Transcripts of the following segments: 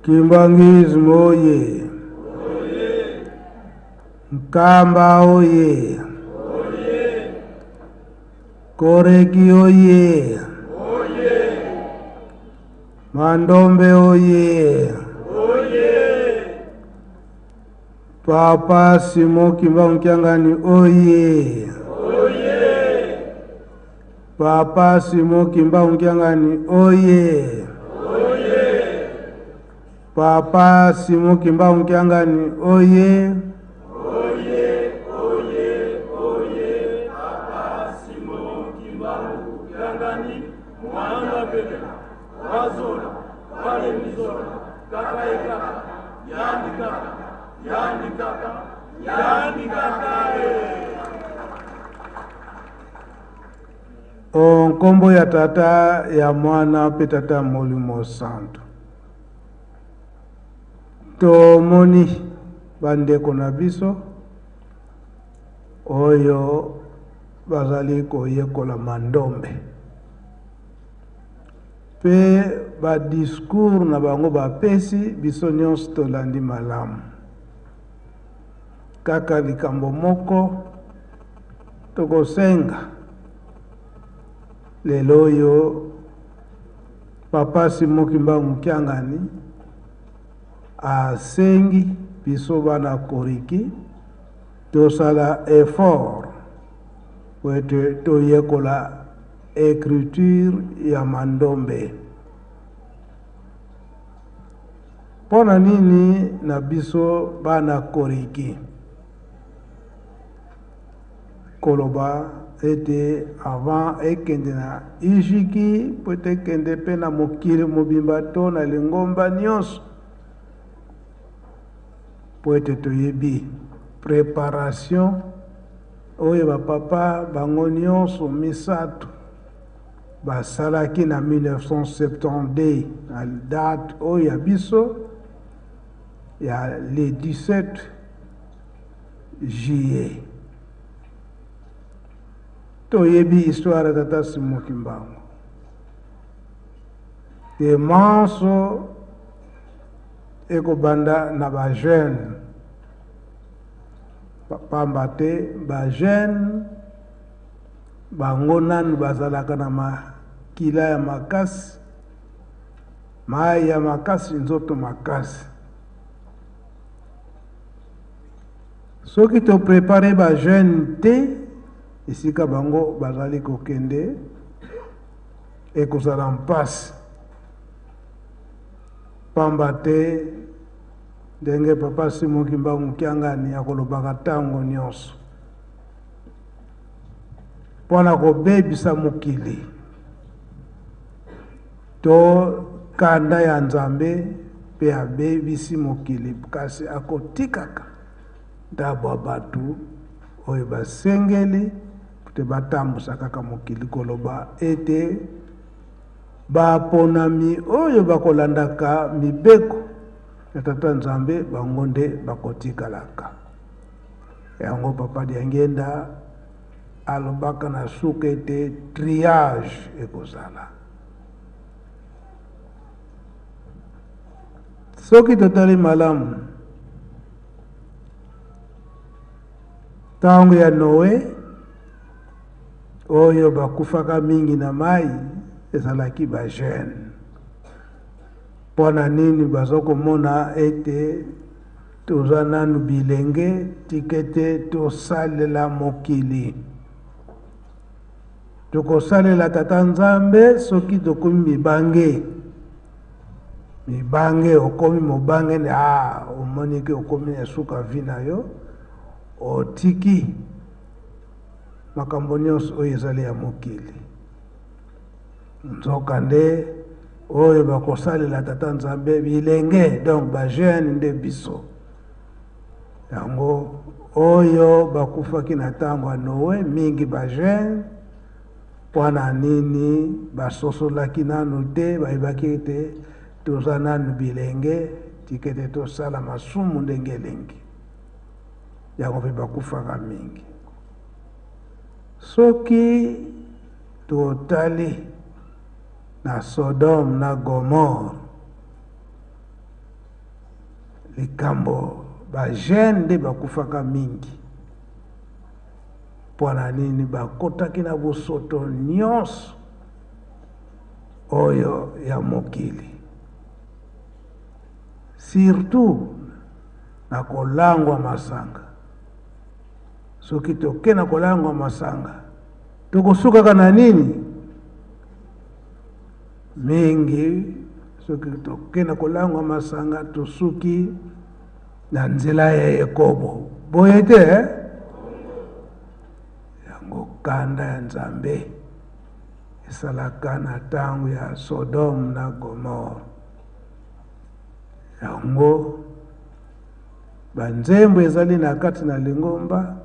Kimbanguisme oye! Nkamba oye! Koreki oye! Mandombe oye! Papa Simon Kimbangu Kiangani oye! Papa Simon Kimbangu Kiangani oye! Papa Simon Kimbangu Kiangani oye! Papa Simon Kimbangu Kiangani, mwana pembe, wazola, wale mizola, kaka ye kaka, yandi kaka, yandi kaka, yandi kaka eh. O nkombo ya Tata, ya Mwana mpe Tata Molimo Santu. Tomoni bandeko na biso oyo bazali koyekola mandombe mpe ba discours na bango bapesi biso nyonso tolandi malamu. Kaka likambo moko tokosenga lelo oyo Papa Simon Kimbangu Kiangani asengi biso bana Koriki tosala effort po ete toyekola ecriture ya Mandombe. Mpo na nini na biso bana Koriki koloba ete avant ekende na Ijiki mpo ete ekende mpe na mokili mobimba to na lingomba nyonso, mpo ete toyebi preparation oyo bapapa bango nyonso misato basalaki na 1972 na date oyo ya biso ya le 17 juillet. Toyebi histoire ya Tata Simon Kimbangu te manso ekobanda na ba jeune, pamba te ba jeune bango nanu bazalaka na makila ya makasi, mayi ya makasi, nzoto makasi. Soki to preparer ba jeunes te esika bango bazali kokende ekozala mpasi, pamba te ndenge Papa Simon Kimbangu Kiangani akolobaka tango nionso mpo na kobebisa mokili to kanda ya Nzambe mpe abebisi mokili, kasi akotikaka ndambo ya bato oyo basengeli te batambusa kaka mokili, koloba ete baponami oyo bakolandaka mibeko ya Tata Nzambe bango nde bakotikalaka. Yango Papa Diangienda alobaka na suka ete triage ekozala. Soki totali malamu ntango ya Noe, oyo bakufaka mingi na mai ezalaki ba jeune. Mpo na nini baza komona ete toza nanu bilenge, tika ete tosalela mokili. Tokosalela Tata Nzambe soki tokomi mibange. Mibange, okomi mobange nde ah, omoni ke okomi na suka vie na yo, otiki makambo nyonso oyo ezali ya mokili. Nzokande oyo bakosalela Tata Nzambe bilenge, donc ba jeune nde biso. Yango oyo bakufaki na tango ya Noe mingi ba jeune, pona nini basosolaki nanu te, bayebaki ete toza nanu bilenge, tika ete tosala masumu ndenge elingi. Yango pe bakufaka mingi. Soki totali na Sodome na Gomorrhe, Likambo ba jeune nde bakufaka mingi. Mpo na nini? Bakotaki na bosoto nyonso oyo ya mokili, surtout na kolangwa masanga. Soki toke na kolangwa masanga, tokosukaka na nini? Mingi soki toke na kolangwa masanga, tosuki na nzela ya ekobo. Boye te, eh? Yango kanda ya Nzambe esalaka na ntango ya Sodome na Gomore. Yango banzembo ezali na kati na lingomba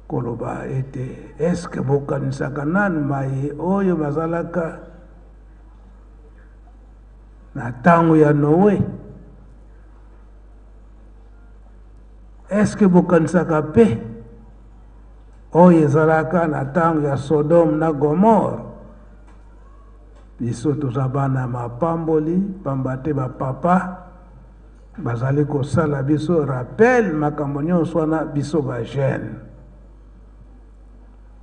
koloba ete eske bokanisaka nanu maye oyo bazalaka na ntango ya Noe? Eske bokanisaka mpe oyo ezalaka na ntango ya Sodome na Gomore? Biso toza bana mapamboli, pamba te bapapa bazali kosala biso rappel makambo nyonso wana biso ba jeune.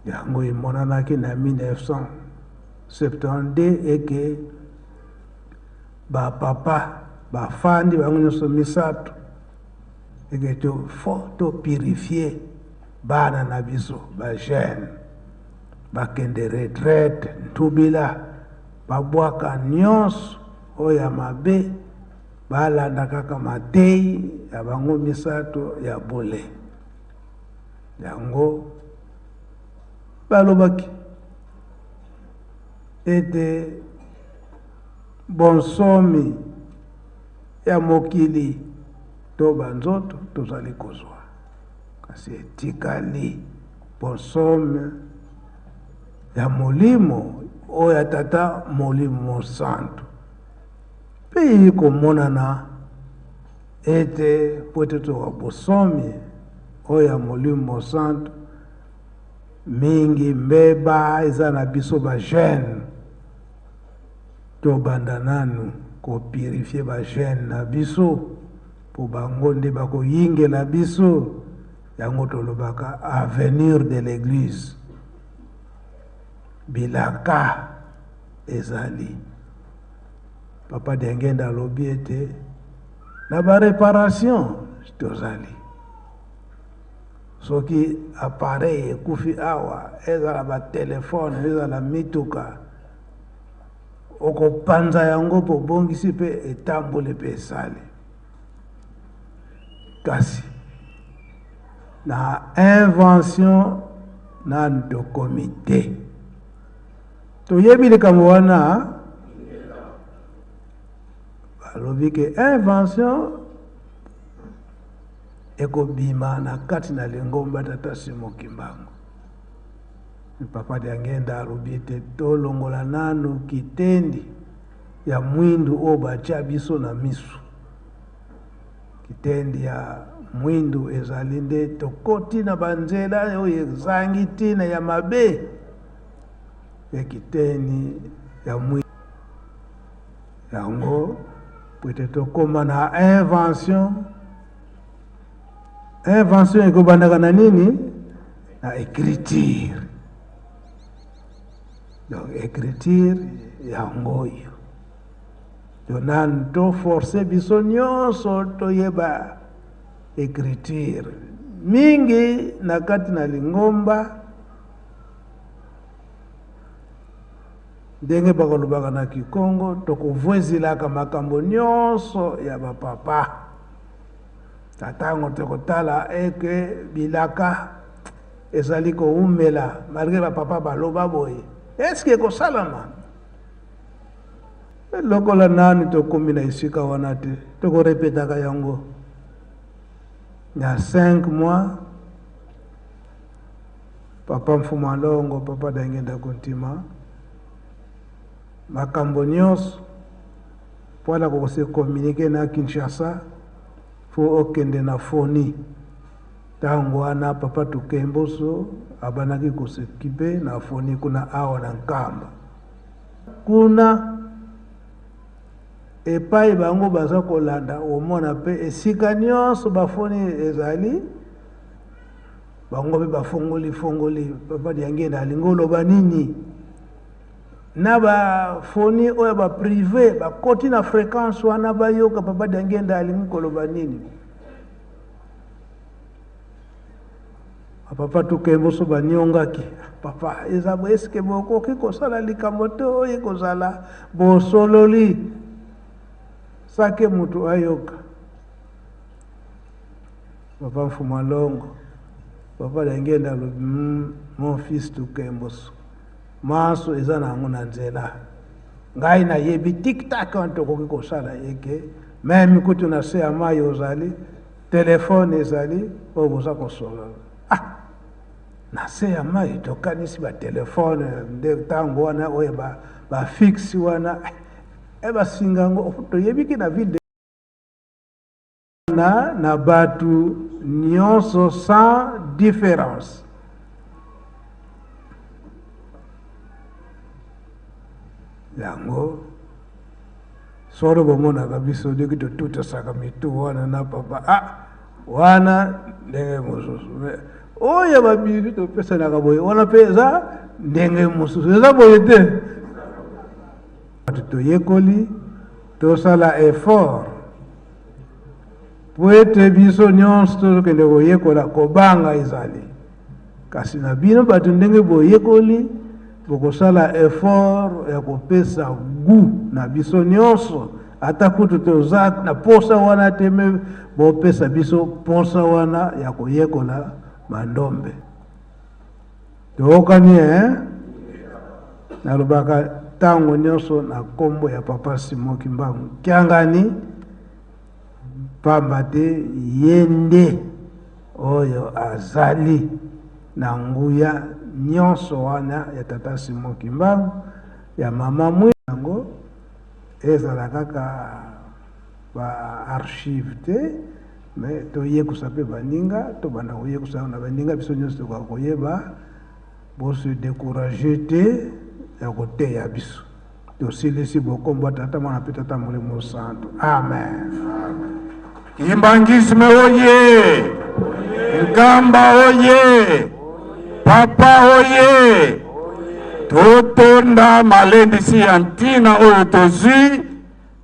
Yango emonanaki na 1972 eke bapapa bafandi bango nyonso misato eke to fo to purifier bana na biso ba jeune, bakende retraite ntubila, babwaka nyonso oyo ya mabe, balanda kaka matei ya bango misato ya bule. Yango balobaki ete bonsomi ya mokili to banzoto tozali kozwa, kasi etikali bonsomi ya molimo oyo ya Tata Molimo Mosantu. Mpe eyi komonana ete po ete tozwa bosomi oyo ya Molimo Mosantu, mingi mbeba eza na biso ba jeune. Tobanda nanu kopurifie ba jeune na biso, po bango nde bakoyingela biso. Yango tolobaka avenir de l'église. Bilaka ezali. Papa Diangenda alobi ete na ba réparation tozali. Soki appareil ekufi awa, ezala ba telefone, ezala mituka, okopanza yango po bongisi pe etamboli pe esali. Kasi na invention nanu tokomi te. Toyebi likambo wana, balobi ke invention ekobima na kati na lingomba Tata Simon Kimbangu. Papa Diangenda alobi ete tolongola nanu kitendi ya mwindu oyo batia biso na misu. Kitendi ya mwindu ezali nde tokoti na banzela oyo ezangi ntina ya mabe ya kiteni ya mwindu. Yango po ete tokóma na invention. Invention ekobandaka na nini? Na écriture. Donc écriture yango oyo to nanu toforce biso nyonso toyeba écriture mingi na kati na lingomba, ndenge bakolobaka na Kikongo, tokovwezilaka makambo nyonso ya bapapa. Ntango tokotala eke bilaka ezali kowumela malgré bapapa baloba boye, eske ekosalama? Lokola nani tokomi na esika wana te, tokorepetaka yango na 5 mois. Papa Mfumu Alongo, Papa Dangenda Kuntima, makambo nyonso mpona kokose communiquer na Kinshasa, fo okende na foni. Ntango wana Papa Tukemboso abandaki kosekipe na foni kuna awa na Nkamba. Kuna Epai bango baza kolanda, omona mpe esika nyonso bafoni ezali, bango mpe bafongoli fongoli. Papa Diangienda alingi oloba nini? Na bafoni oyo ba prive bakoti na fréquence wana, bayoka Papa Diangienda alingi koloba nini. Papa Tukemboso baniongaki, papa eza boye, eske bokoki kosala likambo te oyo ekozala bosololi sake mutu ayoka? Papa Mfuma Longo, Papa Diangienda alobi, mon fils Tukemboso, maso eza nango na nzela, ngai nayebi tic-tac wana tokoki kosala eke meme kutu na se ya mai ozali, telefone ezali oyo boza kosolola. Ah, na se ya mai tokanisi batelefone nde ntango wana oyo bafixe wana, e basinga yango toyebiki na ville na bato nyonso sans différence. Yango solo bomonaka biso soki totutasaka mitu wana na papa, ah wana ndenge mosusu, me oyo babibi topesanaka boye wana mpe eza ndenge mosusu, eza boye te. Bato toyekoli tosala effort po ete biso nyonso tozokende koyekola, kobanga ezali, kasi na bino bato ndenge boyekoli bokosala effort ya kopesa goût na biso nyonso, ata kutu toza na posa wana te, me bopesa biso posa wana ya koyekola mandombe. Toyokani, eh? Nalobaka ntango nyonso na nkombo ya Papa Simon Kimbangu Kiangani, pamba te ye nde oyo azali na nguya nyonso wana ya Tata Simon Kimbangu, ya mama mwi. Yango ezala kaka ba archive te, me toyekusa mpe baninga, tobanda koyekusa na baninga, biso nyonso tokoka koyeba. Bose décourage te ya koteya biso. Tosilisi bokombo Tata, Mwana mpe Tata Molimo Santo. Amen. Kimbangisme oye! Nkamba oye! Papa oye! Totonda malendisi ya ntina oyo tozwi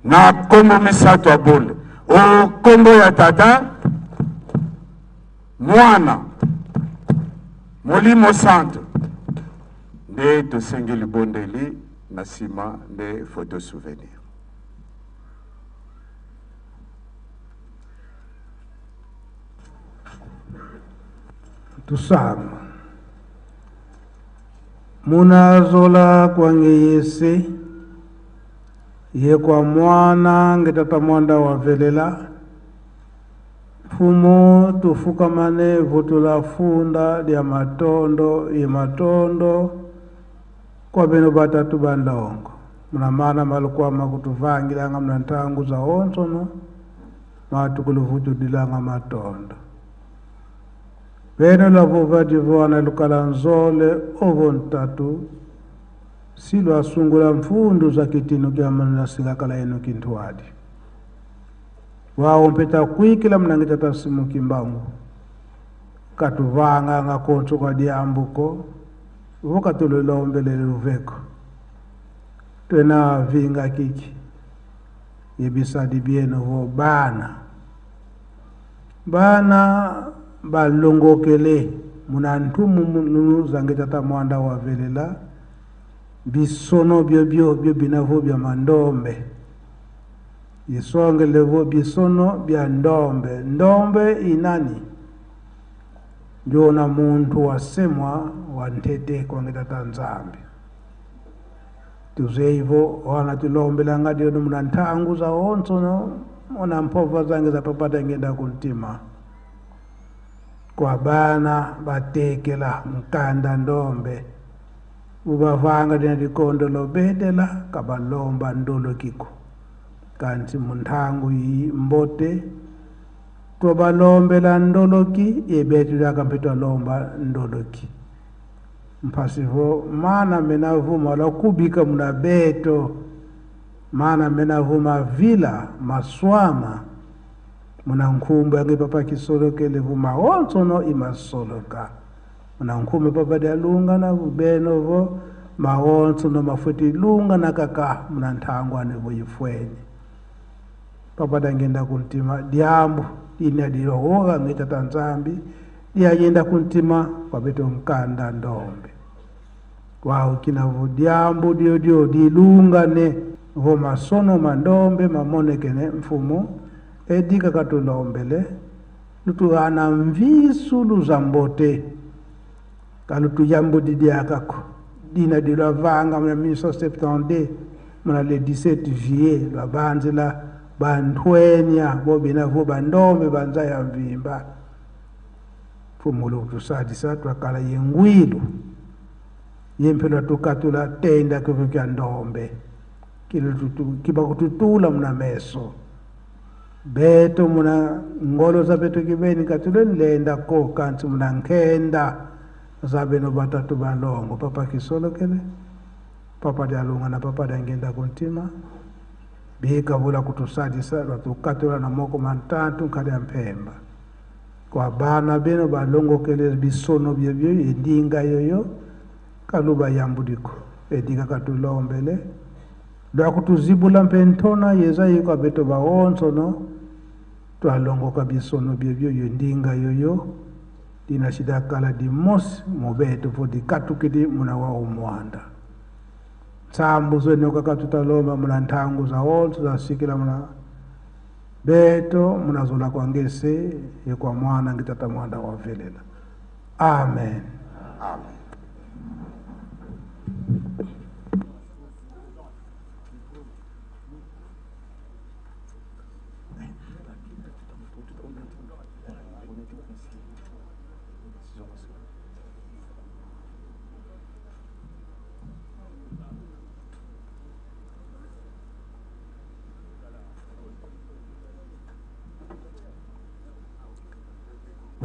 na nkombo misato ya bule. O nkombo ya Tata, Mwana, Molimo Santo, nde tosengi libondeli, na nsima nde photo souvenir. Tusama munazola kwange yese ye kwa mwana nge tata mwanda wa velela mfumo tufukamane vutula funda lya matondo ye matondo kwa beno batatu bandongo muna mana malukwama kutuvangilanga muna ntangu za onsono matukuluvutudilanga matondo beno lwavova divona lukala nzole ovo ntatu si lwasungula mfundu za kitino kya manana singakala eno kintwadi wawo mpeta kwikila mnange tata Simon Kimbangu katuvanga nga konso kwa diambuko vokatulilombelele luveko twena vinga kiki yebisadi bieno vo bana bana balongokele muna ntumu nunu zange tata mwanda wa velela bisono bio bio bio binavo bya mandombe isongelevo bisono bya ndombe ndombe inani ndiona muntu wasemwa wa ntete kwange tata Nzambi tuzeivo wana tulombelanga diono muna ntangu za onsono muna mpova zange za papa ngenda kuntima kwa bana batekela nkanda ndombe ubavanga dina dikondo lobedela kabalomba ndolo kiko kanti muntangu yi mbote twabalombela ndoloki ebetulaka mpe twalomba ndoloki mpasivo mana mena vuma la kubika muna beto Mana mena vuma vila maswama muna nkhumbu yange papa kisolokele vuma onsono imasoloka muna nkhumbu papa dialunga na beno vo maonso no mafuti lunga na kaka muna nthangwane vuyifweni papa dangenda kuntima diambu ina dilohoka ngitata nzambi diayenda kuntima kwabeto nkanda ndombe. Waukina diambu dio dio dilungane vo masono mandombe mamonekene mfumu edika katulombele lutuhana mvisu luzambote kalutu diakako dina dilwa vanga muna 1972 muna le 17 juillet lwa banzila banthwenya bobina vo bandombe banza ya mvimba. Mfumu lukutusadisa twakala yengwilu yemphelo tukatula tenda kivyo kya ndombe. Kiba kututula muna meso. Beto muna ngolo za beto kibeni katule nlenda ko kanti muna nkhenda za beno batatu balongo. Papa kisolokele papa dialunga na papa diangenda kuntima. Bika vula kutusadisa lwatukatula na moko mantatu nkhali ya mphemba. Kwa bana beno balongokele bisono byebyo endinga yoyo kaluba yambudiko. Edika katulombele lwakutuzibula mpe ntona yeza yiko beto baonso twalongoka bisono byebyo yo ndinga yoyo dina shida kala di mosi mubeto vo dikatukidi muna wa umwanda. Tsambu zwene kakatutalomba muna nthangu za onso zasikila muna beto munazola kwa ngese yekwa mwana ngitata mwanda wa velela. Amen, amen.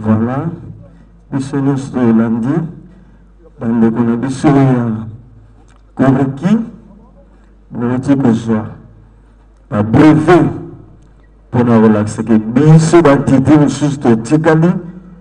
Voilà, biso nyonso toyolandi bandeko na biso ya koriki bauti kozwa babrevet mpona kolakisaka biso bantite mosusu totikali.